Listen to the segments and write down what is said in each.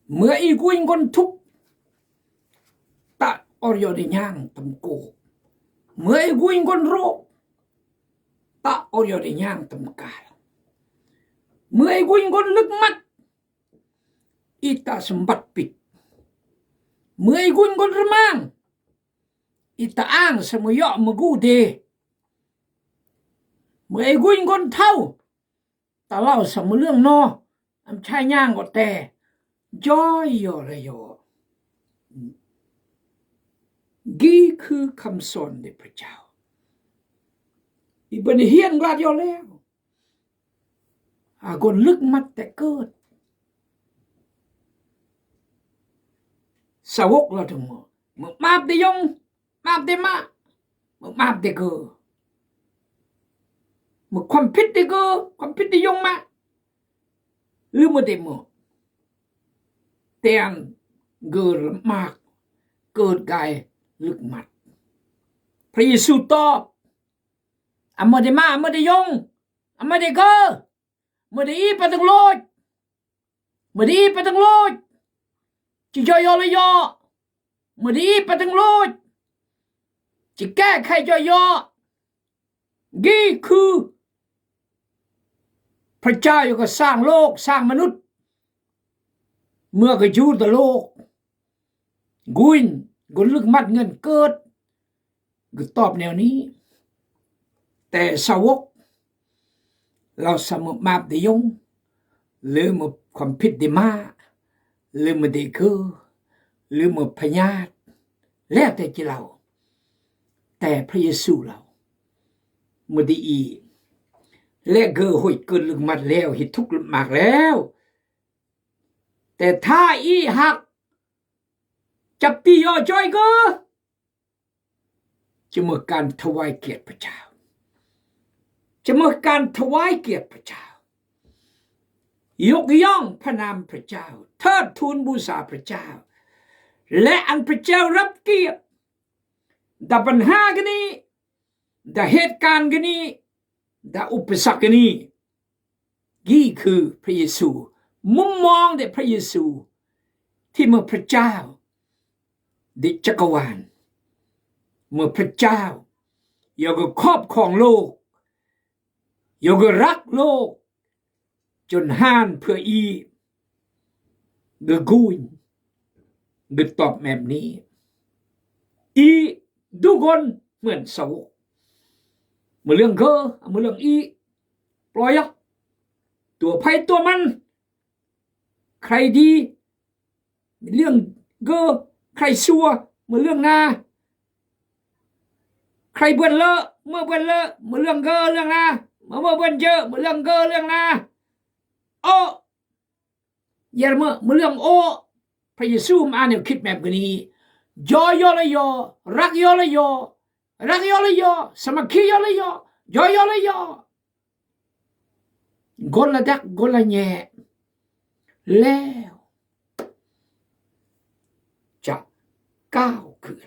Mưa i guñ gon thuk, ta or yo de nhang tam ko. Mưa i guñ gon ro, ta or yo de nhang tam kal. Mưa i guñ gon lưk mat, i ta sumbat pit. Mưa i guñ gon rmang, i ta ang sa mưa yo mưa gu de. Mưa i guñ gon thau, ta lau sa mưa lương no, am chai nhang go te. Yo yo le yo. Gi khư khăm son de Phra Chao. I bơ̆n hien glad yo leo. A gon lưk mat te kơt. Sa wok la tơng mơ. Mơ map de yong, map de ma, mơ map de gơ. Mơ khăm phit de gơ, khăm phit de yong ma. Lưm mơ de mơ. Te an gơ map, kơt gai lưk mat. Phra Yêsu top. A mơ de ma, a mơ de yong, a mơ de gơ. Mơ de i pa tơng lôch. Mơ de i pa tơng lôch. Chi yo yo le yo. Mơ de i pa tơng lôch. Chi ke khai yo yo. Gi khư Phra Chao yo ka sang lôk, sang mnut. Mưa ka yu ta lôk. Guin, gon lưk mat ngăn kơt. Gơ top neo ni. Te sa wok. Lau sa mơ map de yong. Lưm mơ khăm phit de ma. Lưm mơ de gơ. Lưm mơ pha nhat. Leo te chi lau. Te Phra Yêsu lau. Mơ de i. Le gơ hôi kơt lưk mat leo. Hi thuk lưm mak leo. Te tha i hak. Chap ti yo joi gơ. ຈະເໝີການຖວາຍກຽດພຣະເຈົ້າ, ຈະເໝີການຖວາຍກຽດພຣະເຈົ້າ, ຍົກຍ້ອງພຣະນາມພຣະເຈົ້າ, ເທີດທູນບູຊາພຣະເຈົ້າ ແລະ ອັນພຣະເຈົ້າຮັບກຽດດາບັນຫາກະນີ້, ດາເຫດການກະນີ້, ດາອຸປະສັກກະນີ້. ນີ້ຄືພຣະເຢຊູ, ມຸມມອງແຕ່ພຣະເຢຊູ ທີ່ເມື່ອພຣະເຈົ້າໄດ້ຈັກກະວານ, ເມື່ອພຣະເຈົ້າຢາກຄອບຄອງໂລກ, ຢາກຮັກໂລກ, ຈົນຫານເພື່ອອີ ເກີກູນ ເກີຕອບແມບນີ້ ອີດູກົນເໝືອນສາວົກ ເມື່ອເລື່ອງເກີ ເມື່ອເລື່ອງອີ ປ່ອຍອອກ ຕົວໃຜຕົວມັນ ໃຄດີ ເລື່ອງເກີ ໃຄຊົ່ວ ເມື່ອເລື່ອງໜ້າ ໃຄເບືອນເລີ ເມື່ອເບືອນເລີ ເມື່ອເລື່ອງເກີເລື່ອງໜ້າ ເມື່ອເບືອນເຢີ ເມື່ອເລື່ອງເກີເລື່ອງໜ້າ ໂອ ຢາເມື່ອ ເມື່ອເລື່ອງໂອ ພຣະເຢຊູມາແນວຄິດແບບນີ້ ຍໍຍໍລະຍໍ ຮັກຍໍລະຍໍ ຮັກຍໍລະຍໍ ສາມັກຄີຍໍລະຍໍ ຍໍຍໍລະຍໍ ກົນລະດັກ ກົນລະແຍະ ແລ້ວຈະກ້າວຂຶ້ນ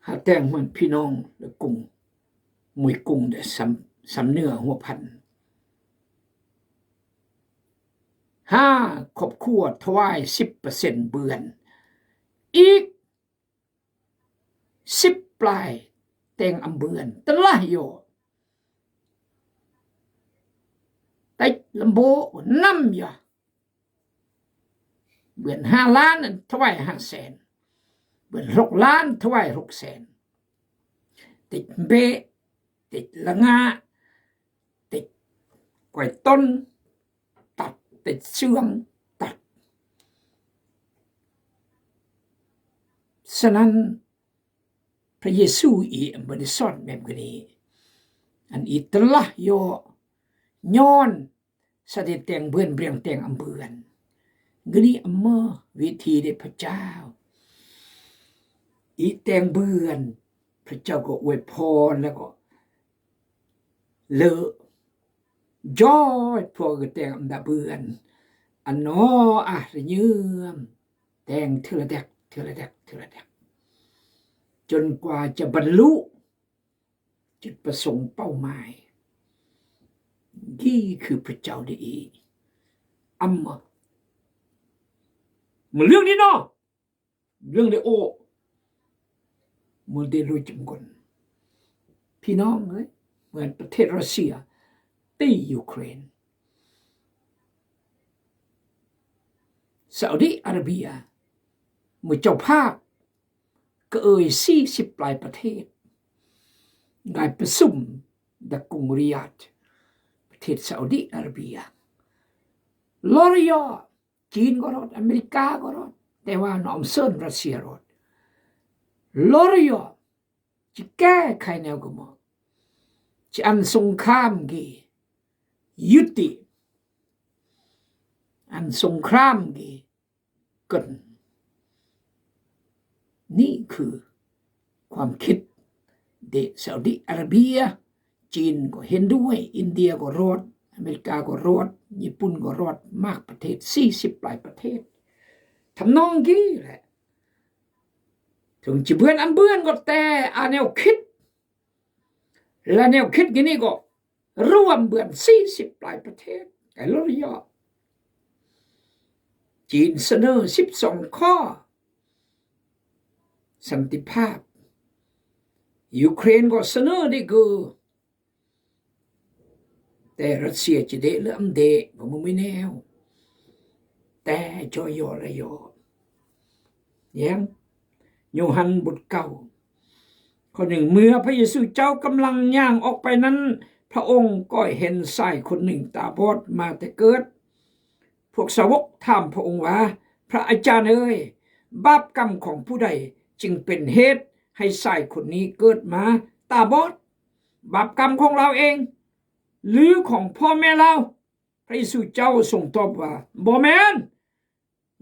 ຫາແຕ່ງເໝືອນພີ່ນ້ອງ ແລະ ກຸງ ໝູຍກຸງ ແລະ ສຳ ສຳເໜືອຫົວພັນ ຫ້າຄອບຄົວຖວາຍສິບເປີເຊັນເບືອນ ອີກ ສິບປາຍແຕ່ງອຳເບືອນ ຕະລະໂຍ ຕິດລຳໂບນຳຢາ ເບືອນຫ້າລ້ານ ຖວາຍຫ້າແສນ ເບືອນຫົກລ້ານ ຖວາຍຫົກແສນ ຕິດເບ ຕິດລະງາ ຕິດກວຍຕົ້ນ ຕັດ ຕິດເຊື່ອງ ຕັດ. ສະນັ້ນ ພຣະເຢຊູອີກບໍ່ໄດ້ສອນແບບນີ້ ອັນອີກຕະລະໂຍ ຍ້ອນສະເດັດແຕ່ງເບືອນ ບຽງແຕ່ງອຳເບືອນ ກະນີ້ອຳເມີວິທີເດພະເຈົ້າ ອີກແຕ່ງເບືອນ ພຣະເຈົ້າກໍອວຍພອນ ແລ້ວກໍ ເລີ ຈອຍພວກກະແຕ່ງອຳດາເບືອນ ອັນນໍອາດຍືມ ແຕ່ງເທື່ອລະດັກ ເທື່ອລະດັກ ເທື່ອລະດັກ ຈົນກວ່າຈະບັນລຸຈຸດປະສົງເປົ້າໝາຍ. ນີ້ຄືພຣະເຈົ້າໄດ້ອີກ ອຳມະ ມາເລື່ອງນີ້ເນາະ ເລື່ອງໄດ້ໂອ້ ມື້ໄດ້ຮູ້ຈຳກັນ ພີ່ນ້ອງເອີຍ ເໝືອນປະເທດຣັດເຊຍຕີຢູເຄຣນ ຊາອຸດີອາຣາເບຍ ເມື່ອເຈົ້າພາບ ກໍເອີ່ຍສີ່ສິບປາຍປະເທດ ໄດ້ປະຊຸມທີ່ກຸງຣິຍາດ ປະເທດຊາອຸດີອາຣາເບຍ ລໍລະຍໍ ຈີນກໍລອດ ອາເມລິກາກໍລອດ ແຕ່ວ່ານ້ອງເຊີນຣັດເຊຍລອດ ລໍລະຍໍ ຈະແກ້ໄຂແນວກະໝໍ້ ຈະອັນສົງຄາມກີຍຸຕິ ອັນສົງຄາມກີ ກັນ ນີ້ຄືຄວາມຄິດເດ ຊາອຸດີອາຣາເບຍ ຈີນກໍເຫັນດ້ວຍ ອິນເດຍກໍລອດ ອາເມລິກາກໍລອດ ຍີ່ປຸ່ນກໍລອດ ມາກປະເທດ ສີ່ສິບປາຍປະເທດ ທຳນອງນີ້ແຫຼະ ເຖິງຈະເບືອນອັນເບືອນກໍແຕ່ ອາ ແນວຄິດ ແລະ ແນວຄິດນີ້ກໍ ລວມເບືອນສີ່ສິບປາຍປະເທດ ແຕ່ລະລະຍະ ຈີນສະເໜີສິບສອງຂໍ້ສັນຕິພາບ ຢູເຄຣນກໍສະເໜີດີເກີ ແຕ່ຣັດເຊຍຈະເດະຫຼືອຳເດະ ກໍບໍ່ມີແນວ ແຕ່ຈອຍຍໍລະຍໍ ແຍງ ໂຍຮັນບົດເກົ້າ ຂໍ້ໜຶ່ງ ເມື່ອພະເຢຊູເຈົ້າກຳລັງຍ່າງອອກໄປນັ້ນ ພະອົງກໍເຫັນຊາຍຄົນໜຶ່ງຕາບອດມາແຕ່ເກີດ. ພວກສາວົກຖາມພະອົງວ່າ, ພະອາຈານເອີຍ, ບາບກຳຂອງຜູ້ໃດຈຶ່ງເປັນເຫດໃຫ້ຊາຍຄົນນີ້ເກີດມາຕາບອດ? ບາບກຳຂອງລາວເອງ ຫຼືຂອງພໍ່ແມ່ລາວ? ພະເຢຊູເຈົ້າຊົງຕອບວ່າ, ບໍ່ແມ່ນ.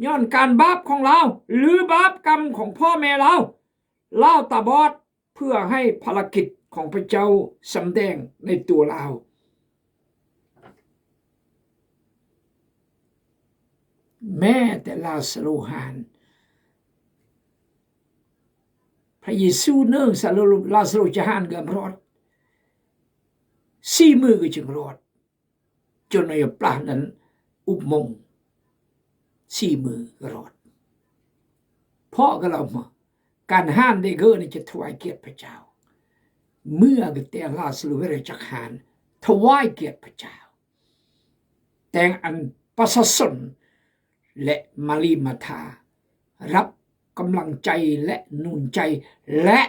ຍ້ອນການບາບຂອງລາວ ຫຼືບາບກຳຂອງພໍ່ແມ່ລາວ, ລາວຕາບອດເພື່ອໃຫ້ພາລະກິດຂອງພະເຈົ້າສຳແດງໃນຕົວລາວ. ແມ້ແຕ່ລາຊາໂຣຫານ, ພະເຢຊູເນີຊາໂຣ, ລາຊາໂຣຈະຫານກໍລອດ, ສີ່ມື້ກໍຈຶ່ງລອດ. ຈົນໃນປານນັ້ນອຸບມົງ ສີ່ມື້ລອດ. ເພາະກະລາວມາ ການຫານເດເກີນີ້ຈະຖວາຍກຽດພະເຈົ້າ. ເມື່ອກະແຕ່ລາຊາໂຣເວລາຈັກຫານ ຖວາຍກຽດພະເຈົ້າ. ແຕ່ງອັນປະຊາຊົນ ແລະ ມາລີມາທາ ຮັບກຳລັງໃຈ ແລະ ໜູນໃຈ ແລະ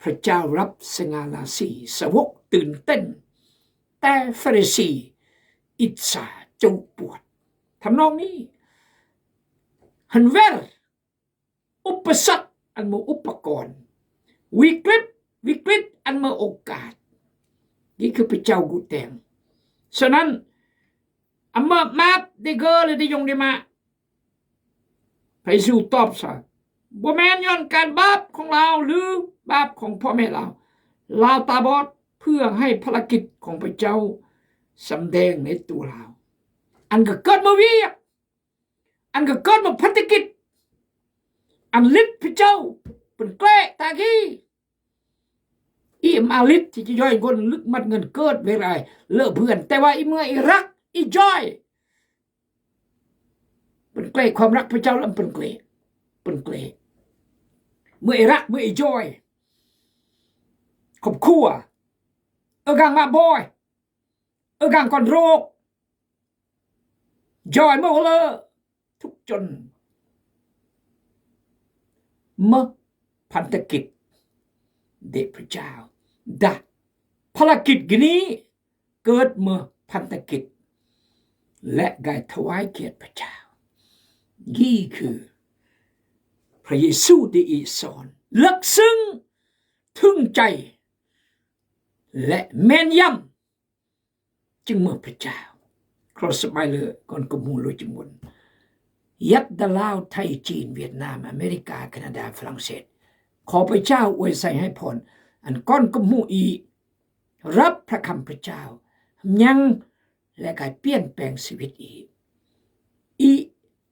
ພະເຈົ້າຮັບສະຫງ່າລາສີ, ສາວົກຕື່ນເຕັ້ນ, ແຕ່ຟາຣິສີອິດສາຈຸປວດ. ທຳນອງນີ້, ຮັນເວລ ອຸປະສັກອັນເໝີອຸປະກອນ, ວິກິດ, ວິກິດອັນເໝີໂອກາດ. ນີ້ຄືພະເຈົ້າກູແຕງ. ສະນັ້ນ, ອາມາມາບເດເກີ ແລະ ເດຍົງເດມາ ພະເຢຊູຕອບຊະ, ບໍ່ແມ່ນຍ້ອນການບາບຂອງລາວ ຫຼືບາບຂອງພໍ່ແມ່ລາວ. ລາວຕາບອດເພື່ອໃຫ້ພາລະກິດຂອງພະເຈົ້າສຳແດງໃນຕົວລາວ. ອັນກໍເກີດມາວຽກ, ອັນກໍເກີດມາພັນທະກິດ, ອັນລິດພະເຈົ້າເປັນແກລ້ຕາກີ. ອີມອາລິດທີ່ຈະຍ້ອຍເງິນ ລຶກມັດເງິນເກີດເວລາເລີເພື່ອນ, ແຕ່ວ່າອີເມື່ອອີລັກ ອີຈອຍ ເປັນເກລ ຄວາມລັກພະເຈົ້າລະເປັນເກລ ເປັນເກລ ເມື່ອອີລັກ ເມື່ອອີຈອຍ ຄອບຄົວ ເອີກາງມາບອຍ ເອີກາງກ່ອນໂລກ ຈອຍເມື່ອເລີ ທຸກຈົນ ເມື່ອພັນທະກິດ ເດພະເຈົ້າ ດາ ພາລະກິດກິນີ້ ເກີດເມື່ອພັນທະກິດ ແລະ ໄດ້ຖວາຍກຽດພະເຈົ້າ. ນີ້ຄືພະເຢຊູໄດ້ອີສອນເລິກເຊິ່ງ ເຖິງໃຈ ແລະ ແມ່ນຢຳ ຈຶ່ງເມື່ອພະເຈົ້າ. ຄຣອສສະໄມເລີ ກ່ອນກະໝູໂລຈິມຸນ ຍັດດາລາວ ໄທ ຈີນ ຫວຽດນາມ ອາເມລິກາ ແຄນາດາ ຝຣັ່ງເສດ ຂໍພະເຈົ້າອວຍໄຊໃຫ້ພອນ ອັນກ່ອນກະໝູອີ ຮັບພະຄຳພະເຈົ້າ ຍັງ ແລະ ກາຍປ່ຽນແປງຊີວິດອີ ອີ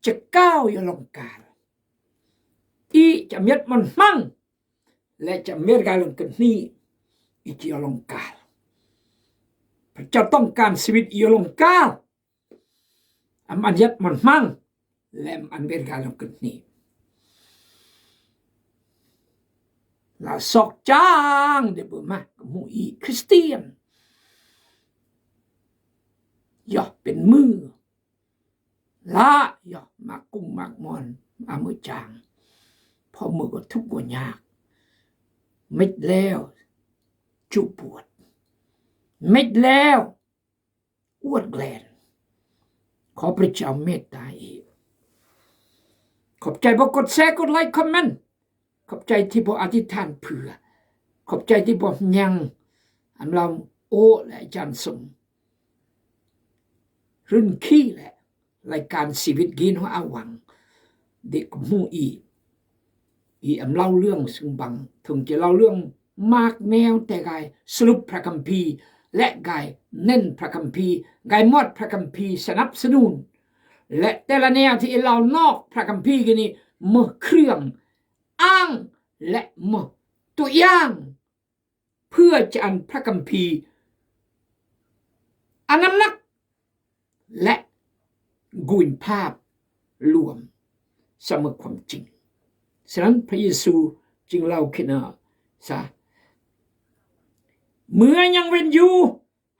ຈະກ້າວຢູ່ອະລັງການ ອີຈະມຽດມັນມັງ ແລະ ຈະເມດກາຍລົງກັນນີ້ ອີຈະອະລັງການ ພະເຈົ້າຕ້ອງການຊີວິດອີອະລັງການ ອາມານຍັດມັນມັງ ແລະ ອັນເວລາເຮົາເກີດນີ້ ລາວຊອກຈ້າງເດເບີມາກະໝູອີຄຣິສຕຽນ ຍອກເປັນມື ລະ ຍອກມາກຸ້ງມາກມ່ອນ ອາມືຈາງ ເພາະມືກໍທຸກກໍຍາກ ເມັດແລ້ວ ຈຸປວດ ເມັດແລ້ວ ອວດແກລນ ຂໍພະເຈົ້າເມດຕາອີກ. ຂອບໃຈບໍ່ກົດແຊ ກົດໄລຄ໌ ຄອມເມັນ ຂອບໃຈທີ່ບໍ່ອະທິຖານເພື່ອ ຂອບໃຈທີ່ບໍ່ຍັງ ອຳລາໂອ ແລະ ອາຈານສົມ ຣຶນຄີ ແລະ ລາຍການຊີວິດກີນຫົວອາວັງ ເດັກຫູອີ ອີອຳເລົ່າເລື່ອງຊຶ່ງບັງ ເຖິງຈະເລົ່າເລື່ອງມາກແນວ ແຕ່ກາຍສະຫຼຸບພະຄຳພີ ແລະ ກາຍເນັ້ນພະຄຳພີ ກາຍມອດພະຄຳພີສະໜັບສະໜູນ ແລະ ແຕ່ລະແນວທີ່ເລົ່ານອກພະຄຳພີ ກະນີ້ເໝີເຄື່ອງອ້າງ ແລະ ເໝີຕົວຢ່າງ ເພື່ອຈະອັນພະຄຳພີ ອັນນ້ຳໜັກ ແລະ ກຸນພາບລວມສະເໝີຄວາມຈິງ. ສະນັ້ນພະເຢຊູຈຶ່ງເລົ່າຂຶ້ນວ່າ ຊະ ເມື່ອຍັງເວັ້ນຢູ່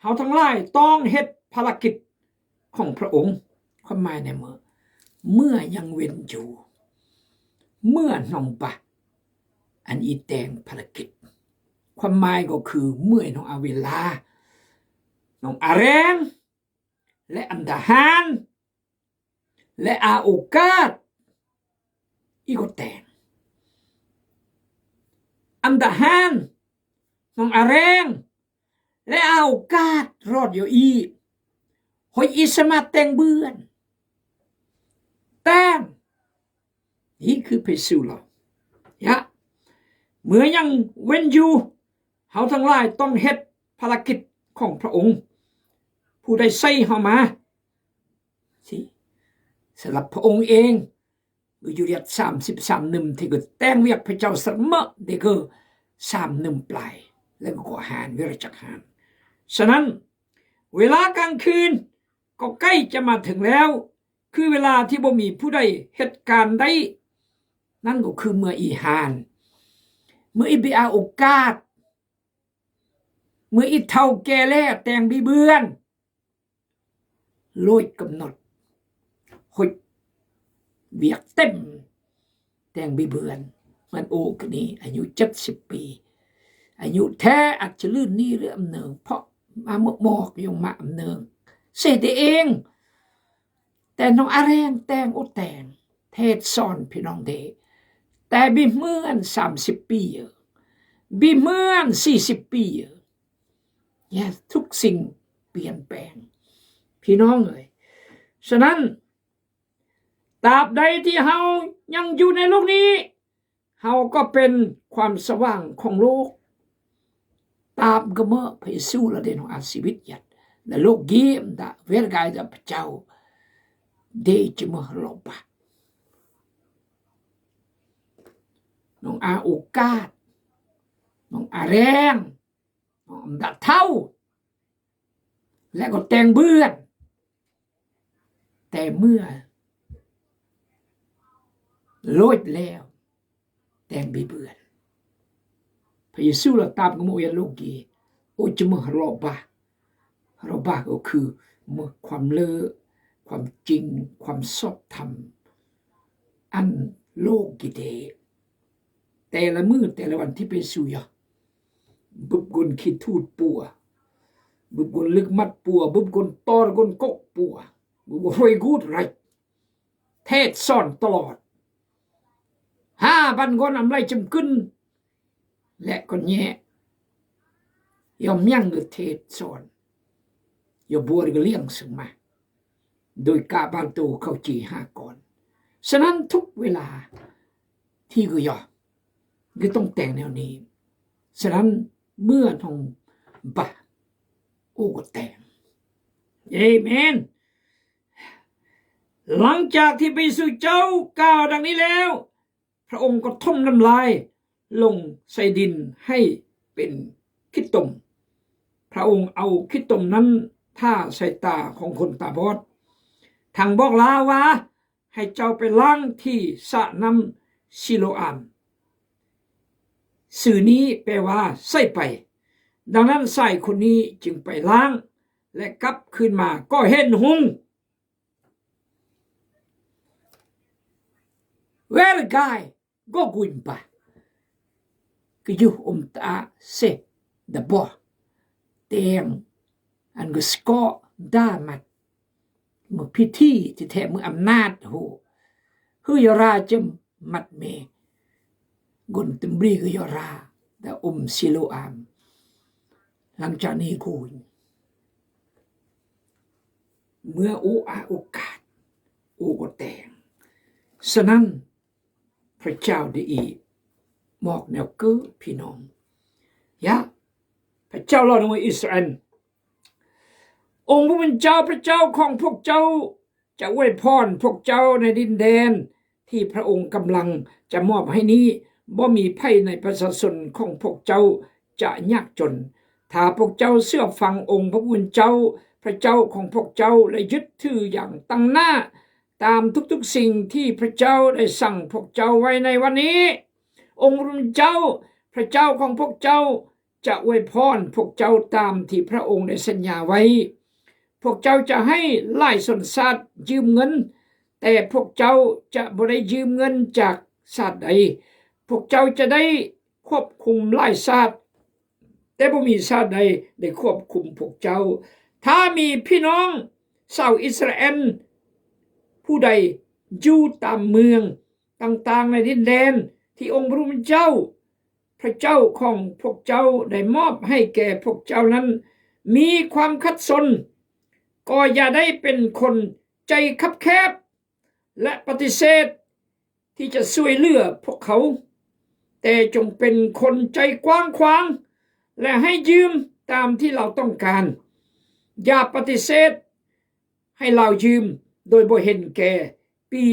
ເຮົາທັງຫຼາຍຕ້ອງເຮັດພາລະກິດຂອງພະອົງ. ຄວາມໝາຍໃນເມື່ອ ເມື່ອຍັງເວັ້ນຢູ່ ເມື່ອນ້ອງບາ ອັນອີແຕງພາລະກິດ ຄວາມໝາຍກໍຄືເມື່ອນ້ອງອາເວລາ ນ້ອງອາແຣງ ແລະ ອັນດາຮານ ແລະ ອາໂອກາດ ອີກໍແຕງ ອັນດາຮານ ນ້ອງອາແຣງ ແລະ ອາໂອກາດ ຣອດໂຍອີ ໂຮຍ ອີສາມາດແຕ່ງເບືອນ ແຕ່ງ ນີ້ຄືພະເຢຊູເລົ່າ ຍະ ເມື່ອຍັງເວັ້ນຢູ່ ເຮົາທັງຫຼາຍຕ້ອງເຮັດພາລະກິດຂອງພະອົງ ຜູ້ໃດໃສ່ເຮົາມາ ຊິ ສຳລັບພະອົງເອງ ຄືຢູດາສາມສິບສາມໜຶ່ງ ທີ່ກໍແຕ່ງວຽກພະເຈົ້າສະເໝີ ເດຄືສາມໜຶ່ງປາຍ ແລ້ວກໍຫານ ເວລາຈັກຫານ. ສະນັ້ນ ເວລາກາງຄືນກໍໃກ້ຈະມາເຖິງແລ້ວ ຄືເວລາທີ່ບໍ່ມີຜູ້ໃດເຮັດການໄດ້ ນັ້ນກໍຄືເມື່ອອີຫານ ເມື່ອອີໄປອາໂອກາດ ເມື່ອອີເຖົ້າແກ່ແລ້ວແຕ່ງບິເບືອນ ໂລດກຳນົດ ໂຮຍ ວຽກເຕັມ ແຕ່ງບິເບືອນ. ມັນໂອກະນີ້ອາຍຸເຈັດສິບປີ ອາຍຸແທ້ອາດຈະລື່ນນີ້ຫຼືອຳເນີງ ເພາະມາໝົກໝອກຍົງມາອຳເນີງ ເສຍແຕ່ເອງ ແຕ່ນ້ອງອາແຣງແຕ່ງ ໂອ ແຕ່ງ ເທດສອນພີ່ນ້ອງເດ ແຕ່ບິເໝືອນສາມສິບປີ ເອີ ບິເໝືອນສີ່ສິບປີ ເອີ ແຍະ ທຸກສິ່ງປ່ຽນແປງ ພີ່ນ້ອງເອີຍ. ສະນັ້ນ ຕາບໃດທີ່ເຮົາຍັງຢູ່ໃນໂລກນີ້ ເຮົາກໍເປັນຄວາມສະຫວ່າງຂອງໂລກ. ຕາມກະເໝີພະເຢຊູລະເດນອາຊີວິດຍັດ ແລະ ໂລກກີມດາເວລະກາຍດາພະເຈົ້າ ເດຈະເໝີໂລບາ ນ້ອງອາໂອກາດ ນ້ອງອາແຣງ ນ້ອງອຳດາເທົ້າ ແລະ ກໍແຕ່ງເບືອນ ແຕ່ເມື່ອໂລດແລ້ວ ແຕ່ງບິເບືອນ ພະເຢຊູລະຕາມກະໂມຍາໂລກີ ໂອຈະເມຮອບາ ຮອບາກໍຄືເມຄວາມເລີ ຄວາມຈິງ ຄວາມຊອບທຳ ອັນໂລກີເດ ແຕ່ລະມື້ແຕ່ລະວັນທີ່ພະເຢຊູຢາ ບຸບກົນຂີ້ທູດປົວ ບຸບກົນລຶກມັດປົວ ບຸບກົນຕໍລະກົນກົກປົວ ບຸບກົນຮວຍກູດໄຣ ເທດສອນຕະຫຼອດ ຫ້າບັນກ່ອນອຳໄລຈຳກຶນ ແລະ ກ່ອນແຍະ ຍອມຍັງກະເທດສອນ ຍອບວນກະລ້ຽງເຊິ່ງມາ ໂດຍກາບານໂຕເຂົ້າຈີຫ້າກ່ອນ. ສະນັ້ນທຸກເວລາທີ່ກະຢອກ ກະຕ້ອງແຕ່ງແນວນີ້. ສະນັ້ນເມື່ອນ້ອງບາ ໂອກະແຕ່ງ ເອເມນ. ຫຼັງຈາກທີ່ພະເຢຊູເຈົ້າກ່າວດັ່ງນີ້ແລ້ວ ພະອົງກໍຖົມນ້ຳລາຍລົງໃສ່ດິນໃຫ້ເປັນຂີ້ຕົມ. ພະອົງເອົາຂີ້ຕົມນັ້ນທາໃສ່ຕາຂອງຄົນຕາບອດ ທັງບອກລາວວ່າ ໃຫ້ເຈົ້າໄປລ້າງທີ່ສະນ້ຳຊີໂລອາມ. ຊື່ນີ້ແປວ່າ ໃຊ້ໄປ. ດັ່ງນັ້ນຊາຍຄົນນີ້ຈຶ່ງໄປລ້າງ ແລະ ກັບຄືນມາກໍເຫັນຮຸ່ງ. Where the guy go going back? Could you um ta se the boy? Teng an go sko da mat. ມື້ພິທີທີ່ແທ້ ມື້ອຳນາດໂຫ ຄືຢາລາຈະມັດເມ ກົນຕຶມບຣີຄືຢາລາ ແຕ່ອົມຊີໂລອາມ. ຫຼັງຈາກນີ້ກູນ ເມື່ອໂອອາໂອກາດ ໂອກໍແຕງ. ສະນັ້ນ ພະເຈົ້າໄດ້ອີກ ບອກແນວເກີດພີ່ນ້ອງ. ຍະ ພະເຈົ້າເວົ້ານຳອິດສະຣາເອນ ອົງພະຜູ້ເປັນເຈົ້າ ພະເຈົ້າຂອງພວກເຈົ້າ ຈະອວຍພອນພວກເຈົ້າໃນດິນແດນທີ່ພະອົງກຳລັງຈະມອບໃຫ້ນີ້. ບໍ່ມີໃຜໃນປະຊາຊົນຂອງພວກເຈົ້າຈະຍາກຈົນ ຖ້າພວກເຈົ້າເຊື່ອຟັງອົງພະຜູ້ເປັນເຈົ້າ ພະເຈົ້າຂອງພວກເຈົ້າ ແລະ ຍຶດຖືຢ່າງຕັ້ງໜ້າ ຕາມທຸກໆສິ່ງທີ່ພະເຈົ້າໄດ້ສັ່ງພວກເຈົ້າໄວ້ໃນວັນນີ້. ອົງພະຜູ້ເປັນເຈົ້າ ພະເຈົ້າຂອງພວກເຈົ້າ ຈະອວຍພອນພວກເຈົ້າຕາມທີ່ພະອົງໄດ້ສັນຍາໄວ້. ພວກເຈົ້າຈະໃຫ້ຫຼາຍຊົນຊາດຢືມເງິນ, ແຕ່ພວກເຈົ້າຈະບໍ່ໄດ້ຢືມເງິນຈາກຊາດໃດ. ພວກເຈົ້າຈະໄດ້ຄວບຄຸມຫຼາຍຊາດ, ແຕ່ບໍ່ມີຊາດໃດໄດ້ຄວບຄຸມພວກເຈົ້າ. ຖ້າມີພີ່ນ້ອງຊາວອິດສະຣາແອນຜູ້ໃດຢູ່ຕາມເມືອງຕ່າງໆໃນດິນແດນທີ່ອົງພະຜູ້ເປັນເຈົ້າ ພະເຈົ້າຂອງພວກເຈົ້າໄດ້ມອບໃຫ້ແກ່ພວກເຈົ້ານັ້ນມີຄວາມຂັດສົນ, ກໍຢ່າໄດ້ເປັນຄົນໃຈຄັບແຄບ ແລະ ປະຕິເສດທີ່ຈະຊ່ວຍເຫຼືອພວກເຂົາ, ແຕ່ຈົ່ງເປັນຄົນໃຈກວ້າງຂວາງ ແລະ ໃຫ້ຢືມຕາມທີ່ລາວຕ້ອງການ. ຢ່າປະຕິເສດ ໃຫ້ລາວຢືມໂດຍບໍ່ເຫັນແກ່ປີ,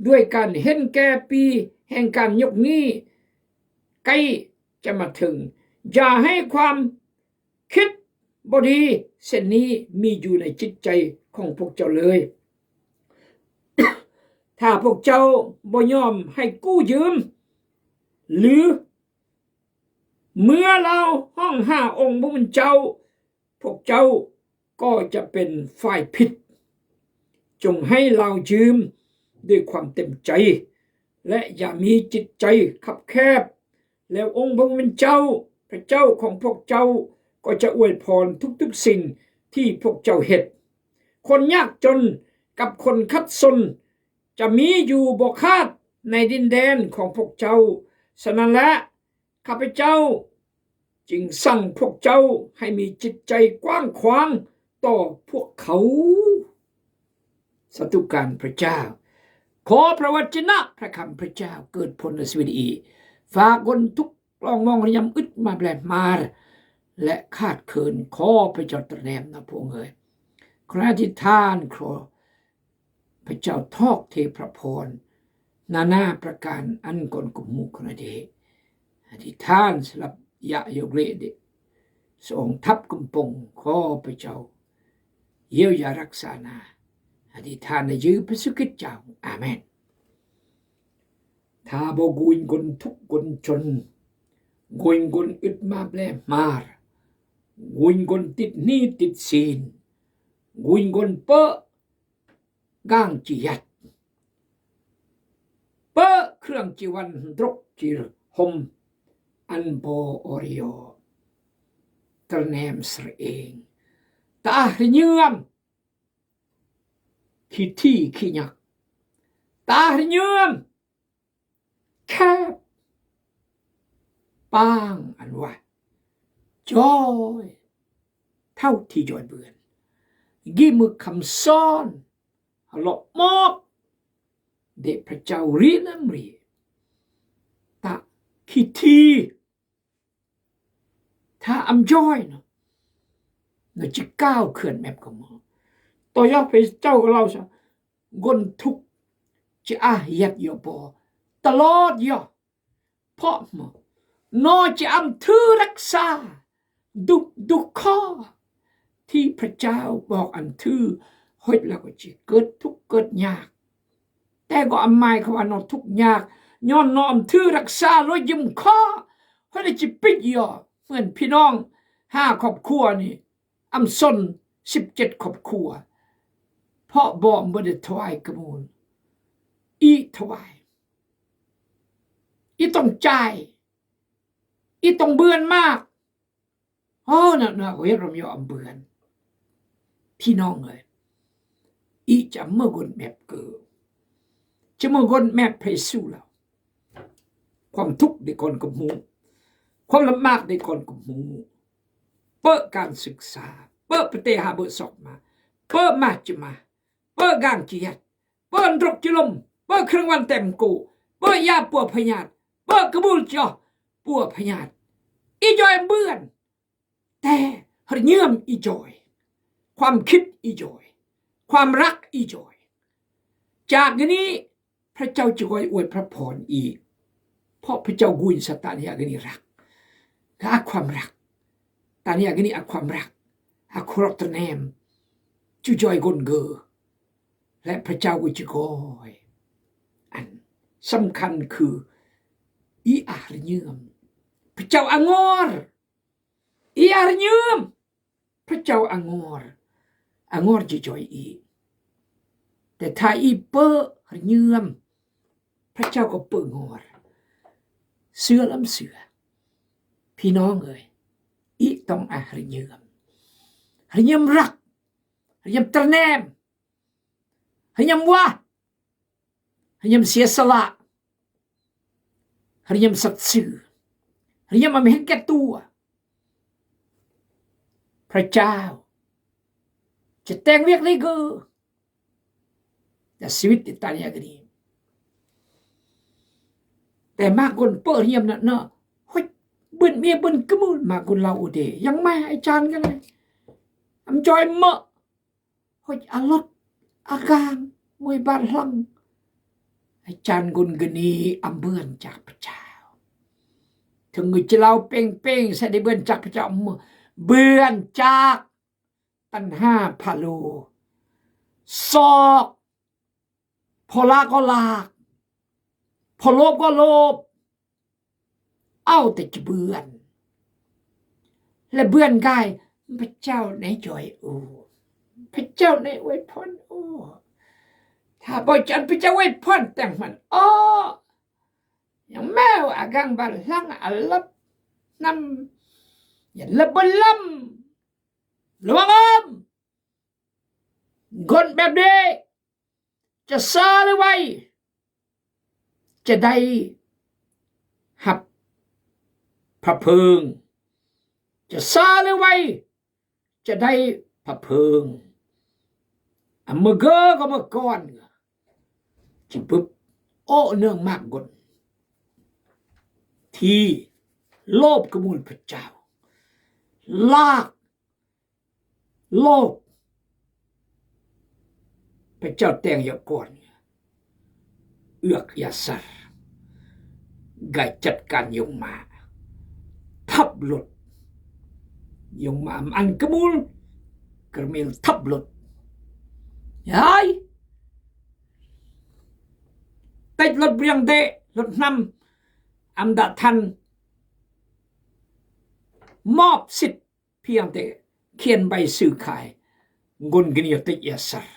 ດ້ວຍການເຫັນແກ່ປີແຫ່ງການຍົກໜີ້ໃກ້ຈະມາເຖິງ. ຢ່າໃຫ້ຄວາມຄິດບໍ່ດີເຊັ່ນນີ້ມີຢູ່ໃນຈິດໃຈຂອງພວກເຈົ້າເລີຍ. ຖ້າພວກເຈົ້າບໍ່ຍອມໃຫ້ກູ້ຢືມ ຫຼື ເມື່ອລາວຮ້ອງຫາອົງພະຜູ້ເປັນເຈົ້າ, ພວກເຈົ້າກໍຈະເປັນຝ່າຍຜິດ. ຈົ່ງໃຫ້ລາວຢືມດ້ວຍຄວາມເຕັມໃຈ ແລະ ຢ່າມີຈິດໃຈຄັບແຄບ, ແລ້ວອົງພະຜູ້ເປັນເຈົ້າ, ພະເຈົ້າຂອງພວກເຈົ້າ ກໍຈະອວຍພອນທຸກໆສິ່ງທີ່ພວກເຈົ້າເຮັດ. ຄົນຍາກຈົນກັບຄົນຂັດສົນຈະມີຢູ່ບໍ່ຂາດໃນດິນແດນຂອງພວກເຈົ້າ. ສະນັ້ນແລະ ຂ້າພະເຈົ້າຈຶ່ງສັ່ງພວກເຈົ້າໃຫ້ມີຈິດໃຈກວ້າງຂວາງຕໍ່ພວກເຂົາ. ສາທຸການພະເຈົ້າ. ຂໍພະວະຈະນະພະຄຳພະເຈົ້າເກີດຜົນໃນຊີວິດອີກ. ຝາກຄົນທຸກຮ້ອງມອງລະຍຳອຶດມາແບບມາ ແລະ ຂາດເຂີນ, ຂໍພະເຈົ້າຕະແນມນຳພວກເອີຍ. ຂໍອະທິຖານ ຂໍ ພະເຈົ້າທອກເທພະພອນນານາປະການອັນກ່ອນກຸມໝູ່ຂອງນາເດ. ອະທິຖານສຳລັບຍະໂຍກເລເດ ສອງທັບກຸມປົງ, ຂໍພະເຈົ້າຢຽວຢາຮັກສານາ. ອະທິຖານໃນຊື່ພະເຢຊູຄຣິດເຈົ້າ. ອາເມນ. ຖ້າບໍ່ກຸຍກົນທຸກກົນຈົນ, ກຸຍກົນອຶດມາແບບມາ, ກຸຍກົນຕິດໜີ້ຕິດສິນ, ກຸຍກົນເປິ ກາງຈີຍັດ ເປິເຄື່ອງຈີວັນ ໂດຣກຈີຫົມ ອັນບໍ່ອໍລິໂອ ຕະແນມສະເອງ ຕາຮະເຍືອມ ຂີ້ຖີ່ຂີ້ຍັກ ຕາຮະເຍືອມ ແຄບປາງອັນວ່າຈ້ອຍເທົ່າທີ່ຈ້ອຍເບືອນ ກີ່ມືຄຳສອນເລາະມອກເດ ພະເຈົ້າຣີນຳຣີຕະຂີ້ຖີ່ ຖ້າອຳຈ້ອຍເນາະ ນະຈິກາວເຂື່ອນແມັບກະມໍ ຕໍ່ຍອດພະເຈົ້າກະເລົ່າຊະ ກົນທຸກຈະອາຍັດຍອປ ຕະຫຼອດຍອ ເພາະມະ ນອຈະອຳຖືຮັກສາ ດຸກດຸກຂໍ ທີ່ພະເຈົ້າບອກອຳຖື ເຮັດແລ້ວກໍຈະເກີດທຸກເກີດຍາກ ກໍອຳໝາຍຄວາມວ່າເນາະ ທຸກຍາກ ຍ້ອນເນາະ ອຳຖືກລັກສາໂລຍຢືມຂໍ ເພິ່ນໄດ້ຈິປິດຍໍ ເໝືອນພີ່ນ້ອງຫ້າຄອບຄົວນີ້ ອຳຊົນສິບເຈັດຄອບຄົວ ເພາະບໍ່ ບໍ່ໄດ້ຖວາຍກະມູນ ອີກຖວາຍ ອີກຕ້ອງຈ່າຍ ອີກຕ້ອງເບື່ອນມາກ. ໂອ້ ນະ ນະ ເຮັດລຳຍອມເບື່ອນ ພີ່ນ້ອງເອີຍ ອີກຈະເມືອກົນແມບເກີ ຈະເມືອກົນແມບໄພຊູລາວ ຄວາມທຸກໄດ້ກ່ອນກຳເນີດ ຄວາມລຳບາກໄດ້ກ່ອນກຳເນີດ ເປີການສຶກສາ ເປີກປະເຕຫາເບີຊອກມາ ເປີກມາຈະມາ ເປີກການຈະຍັດ ເປີກໂລກຈະລົມ ເປີກເຄື່ອງວັນແຕ້ມໂກ ເປີກຢາປົວພະຍາດ ເປີກກະບູລຈະປົວພະຍາດ ອີຈອຍເບື່ອນ ແຕ່ຮະເຍີມອີຈອຍ ຄວາມຄິດອີຈອຍ ຄວາມຮັກອີຈອຍ ຈາກນີ້ ພະເຈົ້າຈະຄອຍອວຍພະພອນອີກ ເພາະພະເຈົ້າກຸຍສະຕານຍາກະນີຮັກ ກະອາຄວາມຮັກ ຕານຍາກະນີອາຄວາມຮັກ ອາຄວາມຮັກຕະແນມ ຈຸຈອຍກົນເກີ ແລະ ພະເຈົ້າກໍຈະຄອຍ ອັນສຳຄັນຄື ອີອາຮະເຍີມ ພະເຈົ້າອາງອນ ອີອາຮະເຍີມ ພະເຈົ້າອາງອນ ອາງອນຈະຈອຍອີ ແຕ່ຖ້າອີເປີຮະເຍີມ ພະເຈົ້າກໍເປີງອນ ເຊື່ອລຳເຊື່ອ ພີ່ນ້ອງເອີຍ ອີຕ້ອງອາຮະເຍີມ ຮະເຍີມຮັກ ຮະເຍີມຕະແນມ ຮະເຍີມວ່າ ຮະເຍີມເສຍສະຫຼະ ຮະເຍີມສັດຊື່ ຮະເຍີມອຳເຫັນແກ່ຕົວ ພະເຈົ້າຈະແຕ່ງວຽກໄດ້ເກີ ແຕ່ຊີວິດຕິດຕານຍາກະດີ ແຕ່ມາກຄົນເປີຮຽມນະເນາະ ໂຮຍ ເບື່ອນເມຍເບື່ອນກະມູນ ມາຄົນລາວໂອເດ ຍັງມາອາຈານກັນເລີຍ ອຳຈອຍເໝີ ໂຮຍ ອາລົດ ອາກາງ ມວຍບາດຫຼັງ ອາຈານກຸນກະນີ ອຳເບື່ອນຈາກພະເຈົ້າ ເຖິງເງິນຈະເລົ່າເປັງໆ ໃສ່ໄດ້ເບື່ອນຈາກພະເຈົ້າ ເບື່ອນຈາກ ຕັນຫາພາໂລ ຊອກ ພໍລາກກໍລາກ ພໍໂລບກໍໂລບ ເອົາແຕ່ຈະເບື່ອນ ແລະ ເບື່ອນກາຍ ພະເຈົ້າໃນຈອຍໂອ ພະເຈົ້າໃນອວຍພອນໂອ ຖ້າບໍ່ຈັນພະເຈົ້າອວຍພອນແຕ່ງມັນໂອ ຍັງແມວອາກາງບານຫຼັງອາລັບນຳ ຢ່າລັບບໍ່ລຳ ລະວັງເອີມ ຄົນແບບນີ້ຈະຊ້າຫຼືໄວ ຈະໄດ້ຮັບພະເພີງ ຈະຊ້າຫຼືໄວ ຈະໄດ້ພະເພີງ ອາເມເກີກໍມາກ່ອນ ຈິປຶບ ໂອເນື່ອງມາກກົນ ທີ່ໂລບກະມູນພະເຈົ້າ ລາກ ໂລກ ພະເຈົ້າແຕ່ງຢາກອນ ເອືອກຢາສັດ ກາຍຈັດການຍົງມ້າ ທັບລົດ ຍົງມ້າອັນກະມູນ ກະເມນທັບລົດ ຍາຍ ຕິດລົດບຽງເດ ລົດນຳ ອຳດາທັນ ມອບສິດ ພຽງແຕ່ຂຽນໃບຊື້ຂາຍ ກົນກະເນຍຕິດຢາສັດ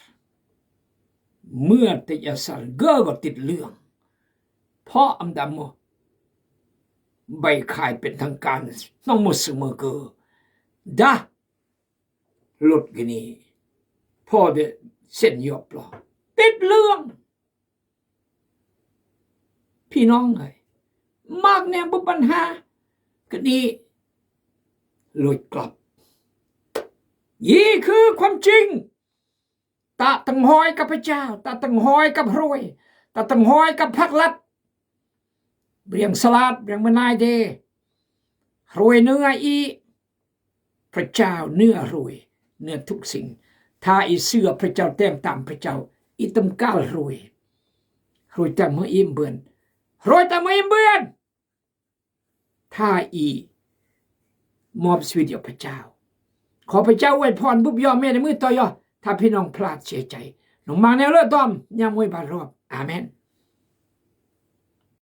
ເມື່ອຕິດຢາສັດ ເກີກໍຕິດເລື່ອງ ເພາະອຳດາມ ໃບຂາຍເປັນທາງການ ນ້ອງໝົດສະເໝີເກີ ດາ ລົດກະນີ້ ພໍໄດ້ເຊັນຍອບລອງ ຕິດເລື່ອງ ພີ່ນ້ອງເອີຍ ມັກແນວບໍ່ປັນຫາ ກະນີ້ ຫຼຸດກລັບ ນີ້ຄືຄວາມຈິງ ຕາຕັງຫອຍກັບພະເຈົ້າ ຕາຕັງຫອຍກັບຮວຍ ຕາຕັງຫອຍກັບພັກລັດ ບຽງສະຫຼາດ ບຽງມະນາຍເດ ຮວຍເໜືອອີ ພະເຈົ້າເໜືອຮວຍ ເໜືອທຸກສິ່ງ ຖ້າອີເຊື່ອພະເຈົ້າແຕ່ງຕາມພະເຈົ້າ ອີຕ້ອງການຮວຍ ຮວຍຕາມເມືອອີມເບືອນ ຮວຍຕາມເມືອອີມເບືອນ ຖ້າອີມອບຊີວິດໃຫ້ພະເຈົ້າ ຂໍພະເຈົ້າອວຍພອນບຸບຢອມແມ່ໃນມື້ຕໍ່ຢອ ຖ້າພີ່ນ້ອງພລາດເສຍໃຈ ນ້ອງມາແນວເລີດຕອມ ຍາມງວຍບາດຮອບ ອ ອາເມນ.